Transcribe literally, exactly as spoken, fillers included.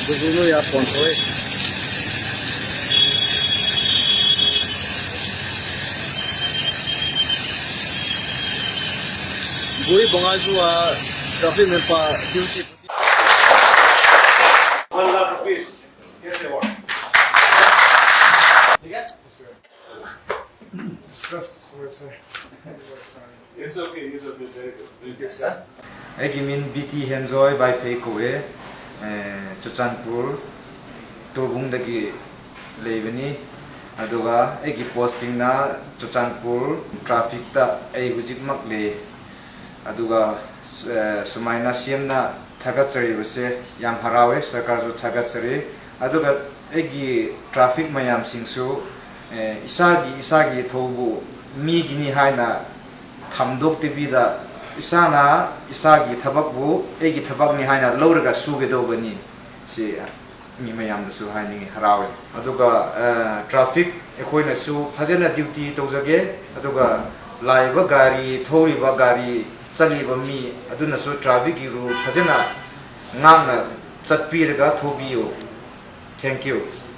Buzunu ya phone ko. Bui bonga zuwa traffic mepa duty. One lakh rupees. Yes, sir. Yes, sir. Sorry, sir. It's okay, it's okay, very good. Thank you, sir. ꯑꯩꯒꯤ ꯃꯤꯡ B T ꯍꯦꯝꯖꯣꯏ ꯕꯥꯏꯐꯩ ꯀꯧꯋꯦ꯫ ꯑꯦ, ꯆꯨꯔꯆꯥꯟꯄꯨꯔ ꯇꯣꯔꯕꯨꯡꯗꯒꯤ ꯂꯩꯕꯅꯤ꯫ ꯑꯗꯨꯒ ꯑꯩꯒꯤ ꯄꯣꯁꯇꯤꯡꯅ ꯆꯨꯔꯆꯥꯟꯄꯨꯔ ꯇ꯭ꯔꯥꯐꯤꯛꯇ ꯑꯩ ꯍꯧꯖꯤꯛꯃꯛ ꯂꯩ꯫ ꯑꯗꯨꯒ, ꯑꯦ, ꯁꯨꯃꯥꯏꯅ ꯁꯤ ꯑꯦꯝꯅ ꯊꯥꯒꯠꯆꯔꯤꯕꯁꯦ ꯌꯥꯝ ꯍꯔꯥꯎꯋꯦ, ꯁꯔꯀꯥꯔꯁꯨ ꯊꯥꯒꯠꯆꯔꯤ꯫ ꯑꯗꯨꯒ ꯑꯩꯒꯤ ꯇ꯭ꯔꯥꯐꯤꯛ ꯃꯌꯥꯝꯁꯤꯡꯁꯨ, ꯑꯦ, ꯏꯁꯥꯒꯤ, ꯏꯁꯥꯒꯤ ꯊꯧꯕꯨ ꯃꯤꯒꯤꯅꯤ ꯍꯥꯏꯅ ꯊꯝꯗꯣꯛꯇꯕꯤꯗ, ꯏꯁꯥꯅ ꯏꯁꯥꯒꯤ ꯊꯕꯛꯄꯨ ꯑꯩꯒꯤ ꯊꯕꯛꯅꯤ ꯍꯥꯏꯅ ꯂꯧꯔꯒ ꯁꯨꯒꯗꯧꯕꯅꯤ꯫ ꯁꯤ ꯃꯤ ꯃꯌꯥꯝꯗꯁꯨ ꯍꯥꯏꯅꯤꯡꯉꯤ, ꯍꯔꯥꯎꯋꯦ꯫ ꯑꯗꯨꯒ, ꯑ, ꯇ꯭ꯔꯥꯐꯤꯛ ꯑꯩꯈꯣꯏꯅꯁꯨ ꯐꯖꯅ ꯗ꯭ꯌꯨꯇꯤ ꯇꯧꯖꯒꯦ꯫ ꯑꯗꯨꯒ ꯂꯥꯛꯏꯕ ꯒꯥꯔꯤ, ꯊꯧꯔꯤꯕ ꯒꯥꯔꯤ, ꯆꯠꯂꯤꯕ ꯃꯤ ꯑꯗꯨꯅꯁꯨ ꯇ꯭ꯔꯥꯐꯤꯛꯀꯤ ꯔꯨꯜ ꯐꯖꯅ ꯉꯥꯛꯅ ꯆꯠꯄꯤꯔꯒ ꯊꯧꯕꯤꯌꯨ꯫ Thank you꯫